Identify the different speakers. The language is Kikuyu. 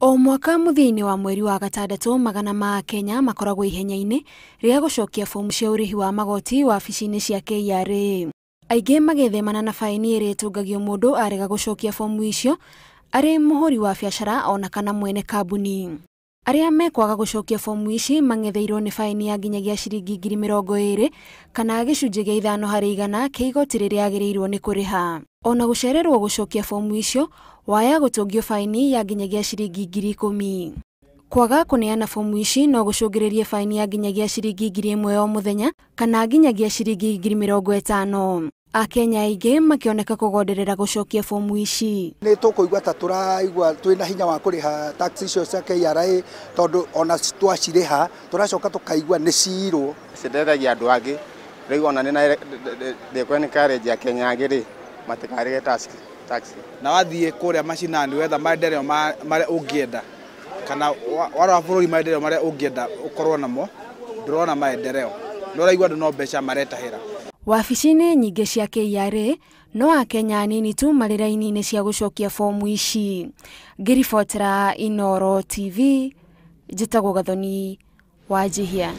Speaker 1: O mwaka mũthia-inĩ wa mweri wa gatandatũ magana ma Kenya makoragwo ihenya-inĩ rĩa gũcokia fomu cia ũrĩhi wa magoti wabici-inĩ cia KRA. Aingĩ magĩthemana na baĩni ĩrĩa ĩtũngagio mũndũ arega gũcokia fomu icio arĩ mũhũri wa biacara ona kana mwene kambuni. Arĩa mekwaga gũcokia fomu ici mang'etheirwo nĩ baĩni ya nginyagia ciringi 20,000 kana gĩcunjĩ gĩa 5% kĩa igoti rĩrĩa agĩrĩirwo nĩ kũrĩha. Ona gũcererwo gũcokia fomu icio waya gũtũngio baĩni ya nginyagia ciringi 10,000. Kwaga kũneana fomu ici no gũcũngĩrĩrie baĩni ya nginyagia ciringi 1,000 o mũthenya kana nginyagia ciringi 50,000. Akenya aingĩ makĩoneka kũgonderera gũcokia fomu ici.
Speaker 2: Nĩ tũkũigua ta tũraigua twĩna hinya wa kũrĩha tax icio cia KRA tondũ ona twacirĩha tũracoka tũkaigua nĩ ciirwo.
Speaker 3: Cindeithagia andũ angĩ rĩu ona nĩ ndĩkũ encourage Akenya angĩ rĩ matikarĩhe tax.
Speaker 4: Na wathiĩ kũrĩa macinani wetha maendeleo marĩa ũngĩenda kana warora bũrũri maendeleo marĩa ũngĩenda ũkorwo namo ndũrona maendeleo no ũraigua andũ no mbeca maretahĩra.
Speaker 1: Wabici-inĩ nyingĩ cia KRA no Akenya anini tu marĩ raini-inĩ cia gũcokia fomu ici. Ngĩribotera Inooro TV, njĩtagwo Gathoni Wanjihia.